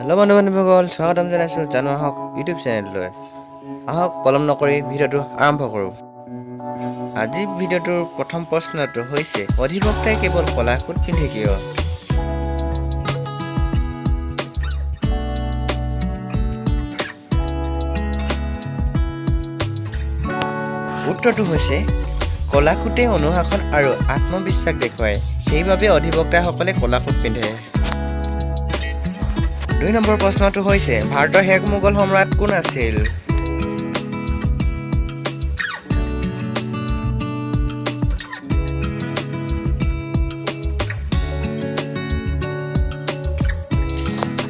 Hello' বন্ধু বান্ধৱীসকল, স্বাগতম জনাইছোঁ জানো আহক ইউটিউব চেনেললৈ। আহক পলম নকৰি ভিডিঅ'টো আৰম্ভ কৰোঁ। আজি ভিডিঅ'টোৰ প্ৰথম প্ৰশ্নটো হৈছে, অধিবক্তাই কেৱল ক'লা কোট পিন্ধে কিয়? উত্তৰটো হৈছে, ক'লা কোটে অনুশাসন আৰু আত্মবিশ্বাস দেখুৱায়, সেইবাবে অধিবক্তাসকলে ক'লা কোট পিন্ধে। 2 নম্বৰ প্ৰশ্নটো হৈছে, ভাৰতৰ শেষ মোগল সম্ৰাট কোন আছিল?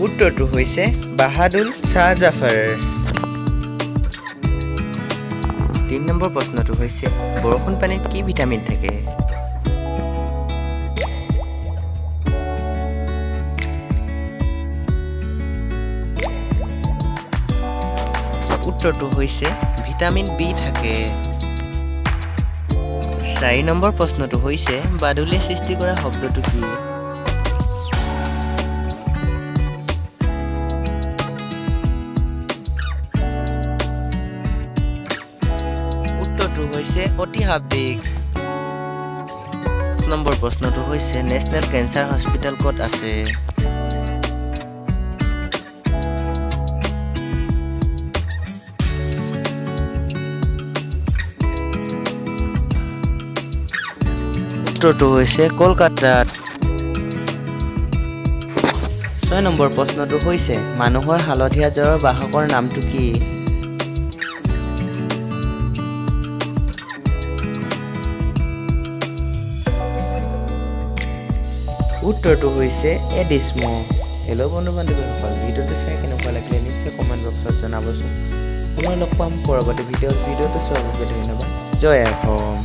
উত্তৰটো হৈছে বাহাদুৰ শ্বাহ জাফৰ। 3 নম্বৰ প্ৰশ্নটো হৈছে, বৰষুণ পানীত কি ভিটামিন থাকে? উত্তৰটো হৈছে ভিটামিন বি থাকে। 4 নম্বৰ প্ৰশ্নটো হৈছে, বাদুলিয়ে সৃষ্টি কৰা শব্দটো কি? উত্তৰটো হৈছে অতিশাব্দিক। নম্বৰ প্ৰশ্নটো হৈছে, নেশ্যনেল কেঞ্চাৰ হস্পিটেল ক'ত আছে? উত্তৰটো হৈছে কলকাতাত। 6 নম্বৰ প্ৰশ্নটো হৈছে, মানুহৰ হালধীয়া জ্বৰৰ বাহকৰ নামটো কি? উত্তৰটো হৈছে এডিছ মহ। হেল্ল' বন্ধু বান্ধৱীসকল, ভিডিঅ'টো চাই কেনেকুৱা লাগিলে নিশ্চয় কমেণ্ট বক্সত জনাবচোন। পুনৰ লগ পাম পৰৱৰ্তী ভিডিঅ'ত। ভিডিঅ'টো চোৱাৰ বাবে ধন্যবাদ। জয় অসম।